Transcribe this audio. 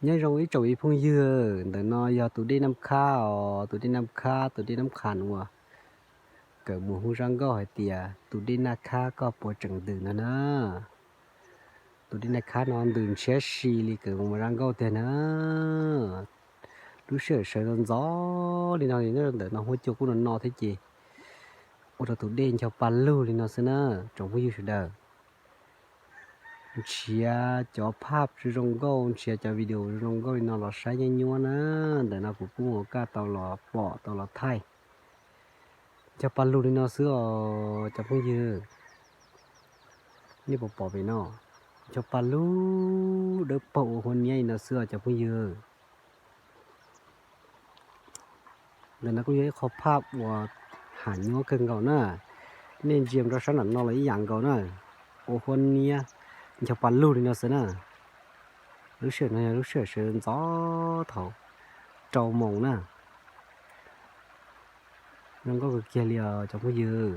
Nyob zoo ib tsoom ib phooj ywg, ntawm no yog tus dej Naj Khab os, tus dej Naj Khab, tus dej Naj Khab uas kawm mus hu zaj nkauj hais tias tus dej Naj Khab koj puas tseem ntws no na. Tus dej Naj Khab no ntws ntshiab si li kawm mus zaj nkauj tiag na. Lub sij hawm sawv ntxov ntxov li no, ntawm no huab cua kuj no no thiab ces ua rau tus dej ncho pa lug li no xwb na, tsoom phooj ywg sawv daws. Nrhiav cov phaj zoo zoo nkauj, nrhiav cov video zoo zoo nkauj li no los saib nyuaj nyuaj na. Ntawm no kuv kuj ua kaj tau los pom tau los thaij. Ncho pa lug li no xwb os cov phooj ywg. Nej puas pom pem no? Ncho pa lug dawb paug ua huab niab li no xwb os cov phooj ywg. Ntawm no kuj yog ib qho phaj uas ham nyuaj kawg nkaus na. Nej ntsia rau sab nram no los ib yam nkaus na. Ua huab niab ncho pa lug li no xwb na. Lub sij hawm no yog lub sij hawm sawv ntxov thaum rau moos na. Zoo nkauj kawg kiag li os cov phooj ywg.